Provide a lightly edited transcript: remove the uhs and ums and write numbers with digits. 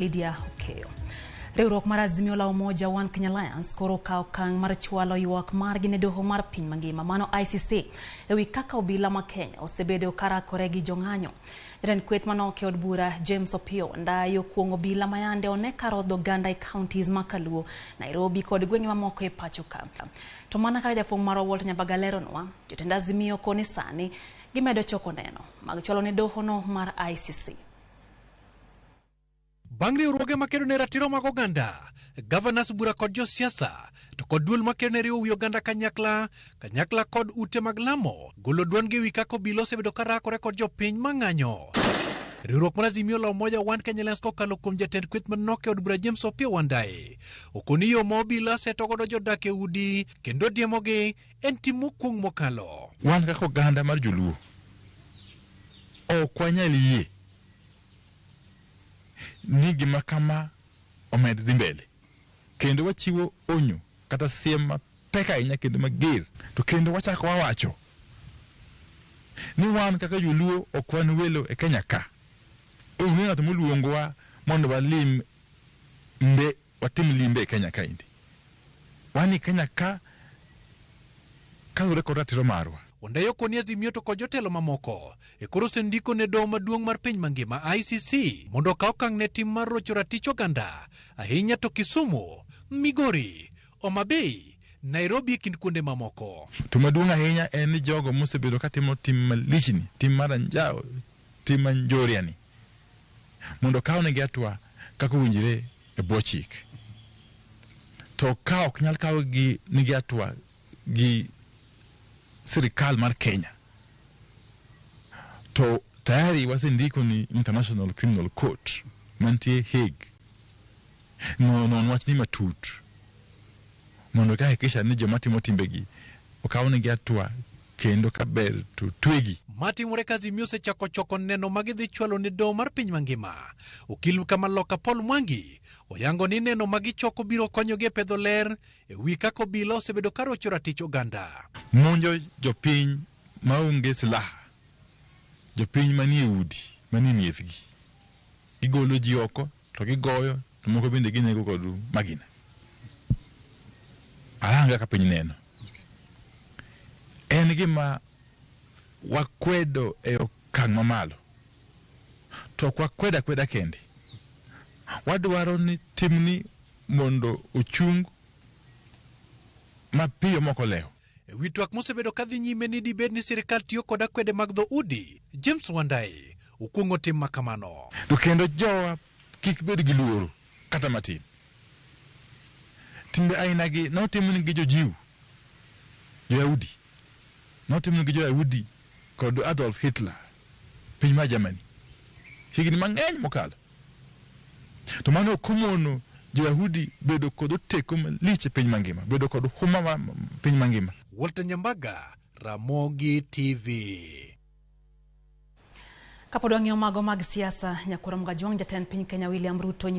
Lydia Okeyo. Riwruok mar Azimio la Umoja One Kenya Alliance koro okawo okang' mar chwalo ywak margi ne doho mar piny mangima mano ICC ewi kaka obila ma Kenya osebedo karakore gi jong'anyo. Jatend kweth manok e od bura James Opiyo Wandayi okuong'o obila mayande one ka rodho oganda e counties ma Kaluo, Nairobi kod gwenge mamoko e pacho ka. To mana kaka jafwambo marwa Walter Nyambaga leronwa, jotend Azimio koni sani gimedo choko neno mag chwalo ne doho no mar ICC. Bang' riwruoge makedo ne ratiro mag oganda, gavanas bura kod josiasa, to kod duol makedo ne riwo wi oganda kanyakla, kanyakla kod ute mag lamo, golo duondgi ewi kaka obila osebedo ka rakore kod jopiny mang'anyo. Riwruok mar Azimio la Umoja One Kenya Alliance kokalo kuom jatend kweth manok e od bura James Opiyo Wandayi okoni yo ma obila seto godo jodak e udi kendo diemogi en tim mokuong' mokalo. Wan kaka oganda mar joluo ok wanyal yie ni gima kama omed dhi mbele. Kendo wachiwo onyo kata siem mapek ahinya kendo mager. To kendo wachako wawacho ni wan kaka joluo ok wan welo e Kenya ka. Onge ng'ato moluongowa mondo walim mbe watim limbe e Kenya kaendi. Wan e Kenya ka kaluwore kod ratiro marwa. Wandayi okoni Azimio to kod jotelo mamoko e koro osendiko ne doho maduong' mar piny mangima ICC mondo okaw okang' ne tim mar rocho ratich oganda ahinya to Kisumu, Migori, Homa Bay, Nairobi e kind kuonde mamoko. To maduong' ahinya en ni jogo mosebedo katimo tim malichni, tim mar anjawo, tim manjoriani mondo okawnegi hatua kaka owinjore e bwo chik. To ka ok nyal kawgi nigi hatua gi sirikal mar Kenya to tayari wasendiko ni International Criminal Court mantie Hague non wachni matut mondo ka hakikisha ni joma timo timbegi okawnegi hatua kendo kaber to twegi. Matimore ka Azimio osechako choko neno ma gidhi chwalo ne doho mar piny mangima. Okil Kamaloka Paul Mwangi oyango ni neno ma gichoko biro konyogi e pedho ler e wi kaka obila osebedo ka rocho ratich oganda. Monjo jopiny maonge silaha, jopiny manie udi, manie miechgi. Gigolo ji oko to gigoyo to moko bende ginego kod magina. Aranga kaka piny neno. En gima wakwedo e okang' mamalo. To ok wakwed akweda kende. Wadwaro ni timni mondo ochung mapiyo mok olewo. E wi twak mosebedo ka dhi nyime ni dibed ni sirikal tiyo kod akwede mag dhoudi, James Wandayi okuong'o tim ma kamano. To kendo jowa kik bed gi luoro kata matin. Timbe ainagi notim gi jo-Jew, jo-Yahudi. Notim gi jo-Yahudi kod Adolf Hitler, piny mar Germany, higni mang'eny mokalo. To mano ok omono jo-Yahudi bedo kod oteko malich e piny mangima, bedo kod huma ma piny mangima. Walter Nyambaga, Ramogi TV. Kapod wang'iyo mago mag siasa, Nyakwar Mgajwang' jatend piny Kenya William Ruto